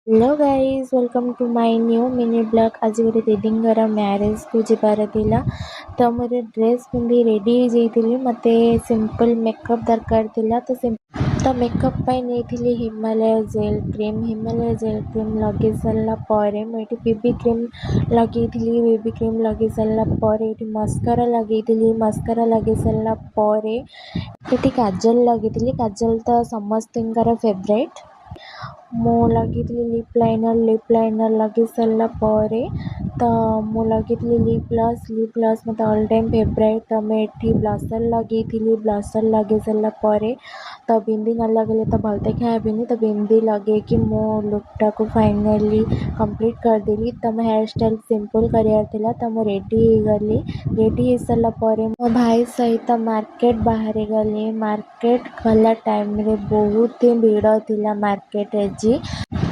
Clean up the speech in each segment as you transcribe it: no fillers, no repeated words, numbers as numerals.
Hello guys, welcome to my new mini vlog. ଆଜି ଗୋଟେ ଦିଦିଙ୍କର ମ୍ୟାରେଜକୁ ଯିବାର ଥିଲା, ତ ମୋର ଡ୍ରେସ୍ ପିନ୍ଧି ରେଡ଼ି ହେଇଯାଇଥିଲି। ମୋତେ ସିମ୍ପଲ୍ ମେକଅପ୍ ଦରକାର ଥିଲା, ତ ମେକଅପ୍ ପାଇଁ ନେଇଥିଲି Himalaya gel cream. Himalaya gel cream ଲଗେଇ ସାରିଲା ପରେ ମୁଁ ଏଠି ବିବି କ୍ରିମ୍ ଲଗେଇଥିଲି। ବିବି କ୍ରିମ୍ ଲଗେଇ ସାରିଲା ପରେ ଏଠି ମସ୍କାରା ଲଗେଇଥିଲି। ମସ୍କାରା ଲଗେଇ ସାରିଲା ପରେ ଏଠି କାଜଲ ଲଗେଇଥିଲି। କାଜଲ ତ ସମସ୍ତଙ୍କର ଫେଭରାଇଟ୍। ମୁଁ ଲଗେଇଥିଲି ଲିପ୍ ଲାଇନର୍। ଲିପ୍ ଲାଇନର୍ ଲଗେଇ ସାରିଲା ପରେ ତ ମୁଁ ଲଗେଇଥିଲି ଲିପ୍ ଗ୍ଲସ୍। ଲିପ୍ ଗ୍ଲସ୍ ମୋତେ ଅଲ୍ ଟାଇମ୍ ଫେଭରାଇଟ୍। ତ ମୁଁ ଏଠି ବ୍ଲସର୍ ଲଗେଇଥିଲି। ବ୍ଲସର୍ ଲଗେଇ ସାରିଲା ପରେ ତ ବିନ୍ଦି ନ ଲଗେଇଲେ ତ ଭଲ ଦେଖାହେବିନି, ତ ବିନ୍ଦି ଲଗେଇକି ମୁଁ ଲୁକ୍ଟାକୁ ଫାଇନାଲି କମ୍ପ୍ଲିଟ୍ କରିଦେଲି। ତ ମୋ ହେୟାର ଷ୍ଟାଇଲ୍ ସିମ୍ପଲ୍ କରିବାର ଥିଲା, ତ ମୁଁ ରେଡ଼ି ହେଇଗଲି। ରେଡ଼ି ହେଇସାରିଲା ପରେ ମୋ ଭାଇ ସହିତ ମାର୍କେଟ ବାହାରି ଗଲି। ମାର୍କେଟ ଗଲା ଟାଇମ୍ରେ ବହୁତ ହିଁ ଭିଡ଼ ଥିଲା ମାର୍କେଟ ଆଜି।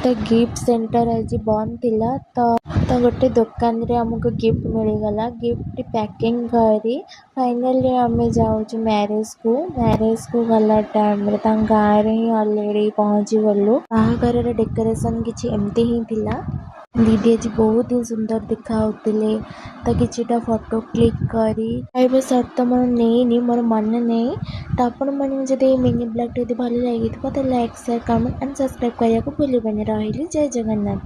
ତ ଗିଫ୍ଟ ସେଣ୍ଟର ଆଜି ବନ୍ଦ ଥିଲା, ତ ଗୋଟେ ଦୋକାନରେ ଆମକୁ ଗିଫ୍ଟ ମିଳିଗଲା। ଗିଫ୍ଟ ପ୍ୟାକିଂ କରି ଫାଇନାଲି ଆମେ ଯାଉଛୁ ମ୍ୟାରେଜକୁ। ମ୍ୟାରେଜକୁ ଗଲା ଟାଇମ୍ରେ ତାଙ୍କ ଗାଁରେ ହିଁ ଅଲରେଡ଼ି ପହଞ୍ଚିଗଲୁ। ବାହାଘରର ଡେକୋରେସନ୍ କିଛି ଏମିତି ହିଁ ଥିଲା। ଦିଦି ଆଜି ବହୁତ ହିଁ ସୁନ୍ଦର ଦେଖାହେଉଥିଲେ। ତ କିଛିଟା ଫଟୋ କ୍ଲିକ୍ କରି ଖାଇବା ସର୍ଟ ତ ମୁଁ ନେଇନି, ମୋର ମନେ ନାହିଁ। ତ ଆପଣମାନଙ୍କୁ ଯଦି ଏଇ ମିନି ବ୍ଲଗ୍ଟି ଯଦି ଭଲ ଲାଗିଥିବ, ତ like, share, comment and subscribe କରିବାକୁ ଭୁଲିବେନି। ରହିଲି, ଜୟ ଜଗନ୍ନାଥ।